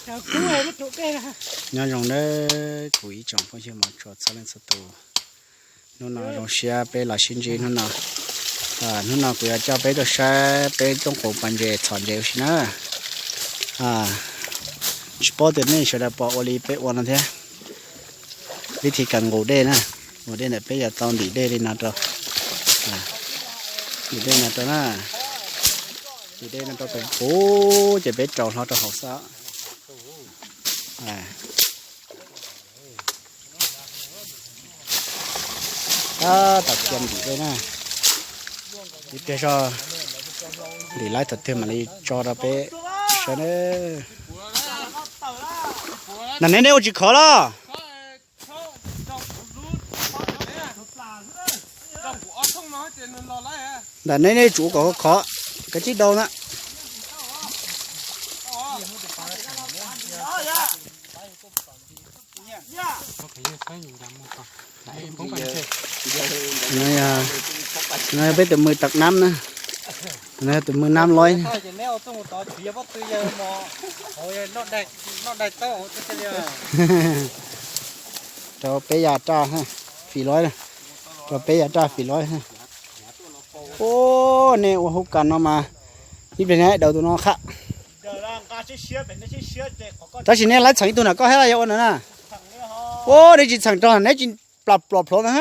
Nyob zoo nawb kuv ib tsoom phooj ywg mos tsuas txhua leej txhua tus. Hnub no zoo siab peb los sib ntsib hnub no. Hnub no kuv yuav coj peb tuaj saib peb rooj qus pas ntses txhom ntses ua si na. Tsis paub tias nej sawv daws puas ua li peb ua no thiab. Vib thib kab nqus dej na, nqus dej ntawm peb yuav tau ntim dej li no rau, ntim dej no rau na, ntim dej no rau tus puv ces peb rau hlo rau hauv xwb. Tab tom cia ntim dej na, ib pliag zoj ntim laib thaum twg mam li tso rau peb saib na. Nram neb neb ua tsis khov los? Nram neb neb tsum ua kom khov, kav tsij dau na. No yog peb tus mws tawm nab na. No yog tus mws nab loj. Rau peb yav raj, fim loj, rau peb yav raj fim loj. Ub, nej ua hauv kas no mas ib pliag nej daws tus no qhab. Tab sis nej laib txheem ib tug nram koj thiab los yog ua no na? Ub, nej tsis txheem rau neb tsis plam plom plhov ntag.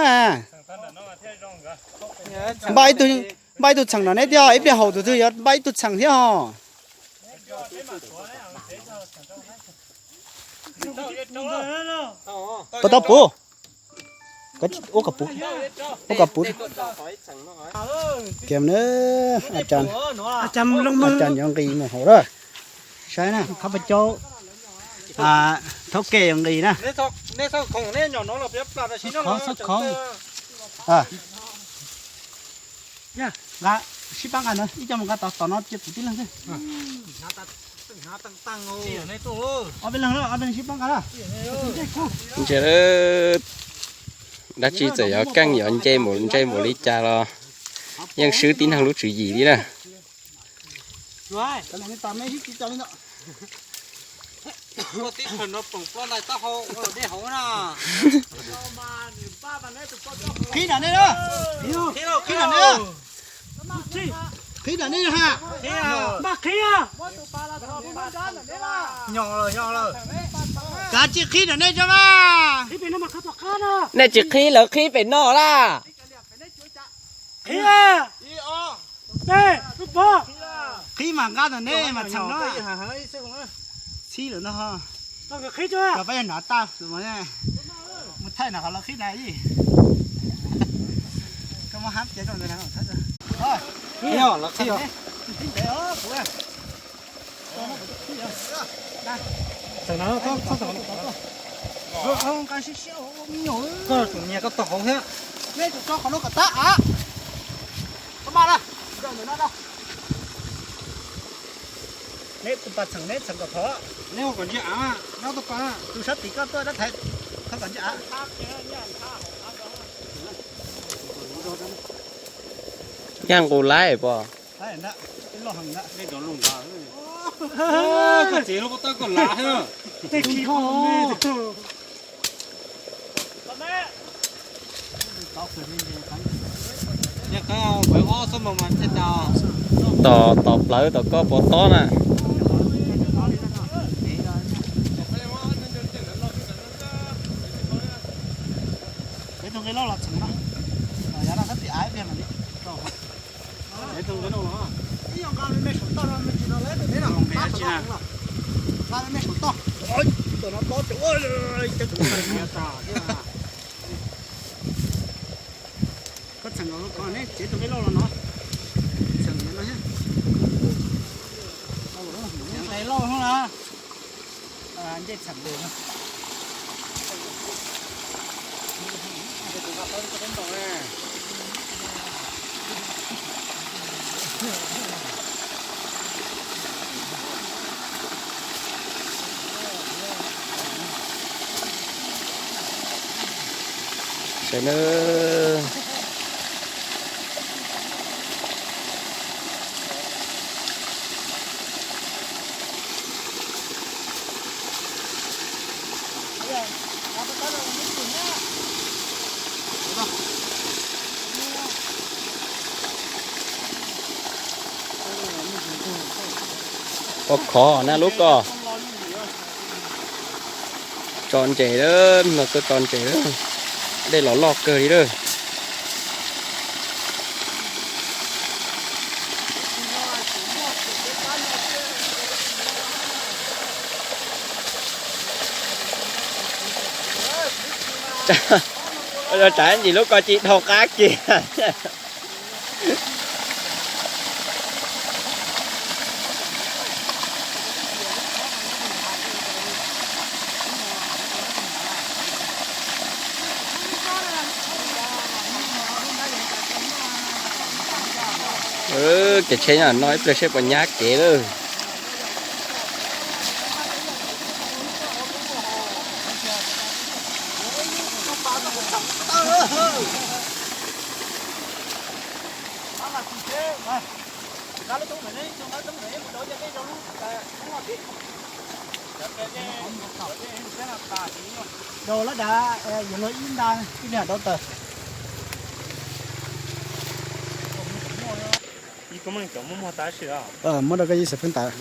Npaj ib tug txheem nram neb thiab, ib pliag haum tus twg yuav npaj ib tug txheem thiab os. Puas tau puv? Ua kom puv, ua kom puv. Kiag na, a cas cov nqis mus hauv lawm. Saib na, qhov pas cau, thaub ke yuav nqis na. Nqa sib pab nqa no, ib co mus nqa tod, tod no cia kuv tib leeg xwb. Ob peb leeg, ob peb leeg sib pab nqa na. Ntsia, dab tsi txawm yuav keej yuav ntse mus, ntse mus li cas los yeej swb tib neeg lub tswv yim li na. Qhib nram nej, qhib nram nej, qhib nram nej ha. Kav tsij qhib nram nej tso mas. Nej tsis qhib lawv qhib pem no laj. Qhib mas nqa ntawm nej mas txheem no. Txhib lawm no. Pab yog hnav tag mus thaij na qhov los qhib na ib. Koj muab hab piav rau ntawd na. Txheem no, koj tsum nyias koj tau hauv thiab. Nej tsum tso qhov no kom tag av. Koj maj na. Neb tus pas txheem neb txheem kom thov. Neb ua kom ntsia av, neb tus pas. Tus sab tim koj tuaj dab thaiv, thov kom ntsia av. Yaj nqus laib pom. Koj txiv lub koj tawb koj lav thiab. Tom, tom plawv tom koj puas tob na. Koj txheem neb tsev tus nqi lauj los no. Txheem no thiab. Nqi lauj no na. Ncej txheem lus no. Saib nawb. Koj khov na lub ko. Tso ntses lawm, no tuaj tso ntses lawm. Dej los loj kawg li lawm. Tsam ntsis lub ko ci dhau qab kiag. Kev tsheb no ib pliag seb puas nyab kev lawm. Dau lab dav, yog luag ib nta, ib pliag dau tawm. Muab rau koj ib xees pheej tawm.